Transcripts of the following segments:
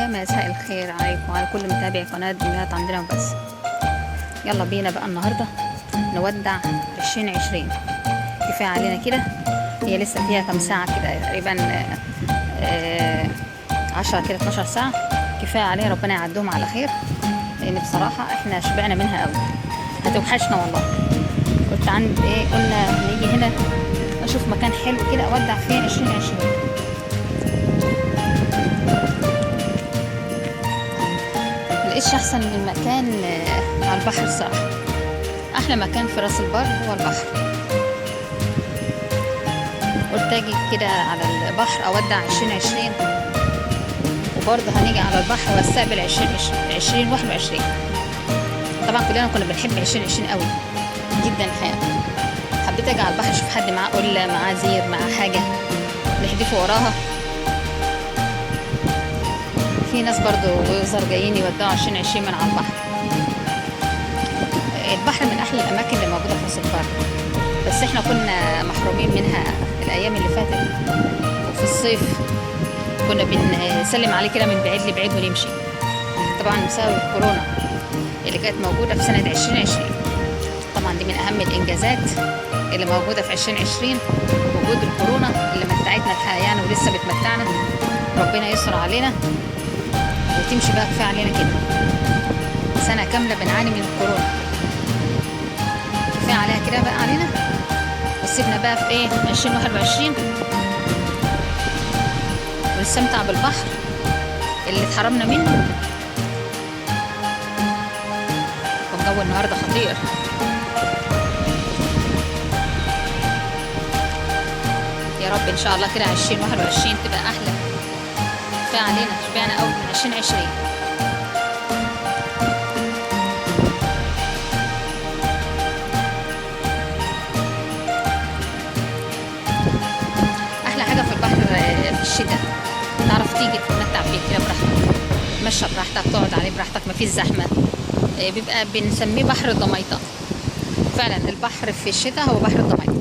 يا مساء الخير عليكم وعلى كل متابعي قناة دمياط عندنا وبس. يلا بينا بقى النهاردة نودع 2020، كفاية علينا كده. هي لسه فيها كام ساعة كده تقريبا، 10 كده 12 ساعة، كفاية عليها. ربنا يعدهم على خير، لأن بصراحة احنا شبعنا منها قوي، هتوحشنا والله. قلت عند ايه، قلنا نيجي هنا اشوف مكان حلو كده اودع فيه 2020. ملقتش احسن من مكان على البحر الصراحة. احلى مكان في راس البر هو البحر. قلت اجي كده على البحر اودع 2020، وبرضه هنيجي على البحر واستقبل 2021. طبعا كلنا كنا بنحب 2020 قوي جدا الحقيقة. حبيت اجي على البحر اشوف حد معاه قلة، معاه زير، معاه حاجة نحدفه وراها. في ناس برضو وزر جايين يودعوا 2020 من على البحر. البحر من احلى الاماكن اللي موجودة في راس البر، بس احنا كنا محرومين منها الايام اللي فاتت، وفي الصيف كنا بنسلم عليه كده من بعيد لبعيد ونمشي، طبعا بسبب الكورونا اللي كانت موجودة في سنة 2020. طبعا دي من اهم الانجازات اللي موجودة في 2020، وجود الكورونا اللي متعتنا الحقيقة يعني، ولسه بتمتعنا. ربنا يستر علينا وتمشي بقى، كفاية علينا كده سنة كاملة بنعاني من الكورونا، كفاية عليها كده بقى علينا. وسيبنا بقى في ايه 2021 ونستمتع بالبحر اللي اتحرمنا منه. والجو النهارده خطير. يا رب ان شاء الله كده 2021 تبقى احلى. كفاية علينا، شبعنا قوي من 2020. احلى حاجة في البحر في الشتاء، تعرف تيجي تتمتع فيه كده براحتك، تمشى براحتك، تقعد عليه براحتك، مفيش زحمة. بيبقى بنسميه بحر الضميطه. فعلا البحر في الشتاء هو بحر الضميطه.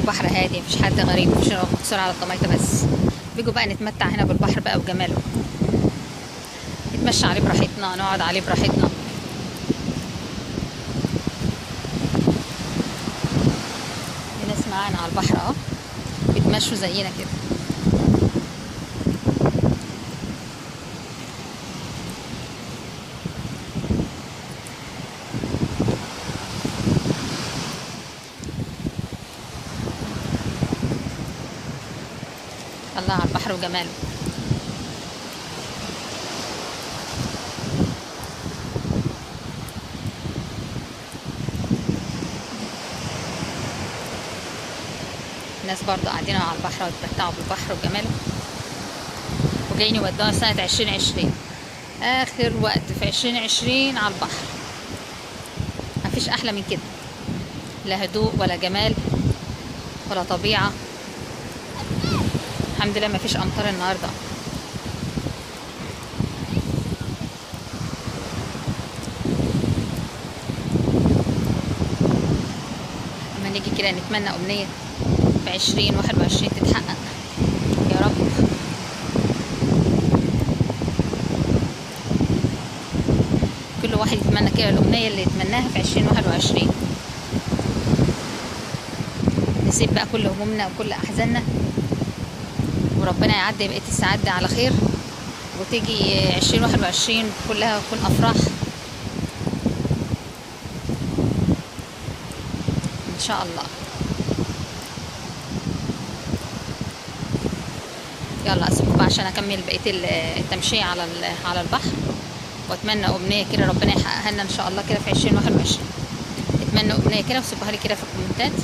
بحر هادي، مفيش حد غريب، مفيش مقصور على الضميطه بس. بيجوا بقى نتمتع هنا بالبحر بقى وجماله، نتمشى عليه براحتنا، نقعد عليه براحتنا. في ناس معانا على البحر اهو بيتمشوا زينا كده. الله على البحر وجماله. الناس برضه قاعدين على البحر ويتمتعوا بالبحر وجماله، وجايين يودعوا سنة 2020. آخر وقت في 2020 على البحر، مفيش أحلى من كده، لا هدوء ولا جمال ولا طبيعة. الحمد لله مفيش أمطار النهاردة. أما نيجي كده نتمنى أمنية في 2021 تتحقق يا رب. كل واحد يتمنى كده الأمنية اللي يتمناها في 2021. نسيب بقى كل همومنا وكل أحزاننا، وربنا يعدي بقية الساعات دي على خير، وتيجي 2021 كلها تكون أفراح إن شاء الله. يلا اسيبكم بقى عشان اكمل بقية التمشيه على البحر، واتمنى امنية كده ربنا يحققها لنا ان شاء الله كده في 2021. اتمنى امنية كده وسيبوها لي كده في الكومنتات،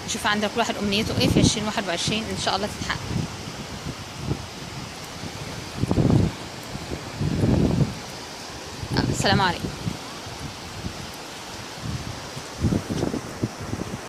نشوف عندك كل واحد امنيته ايه في 2021 ان شاء الله تتحقق. السلام عليكم.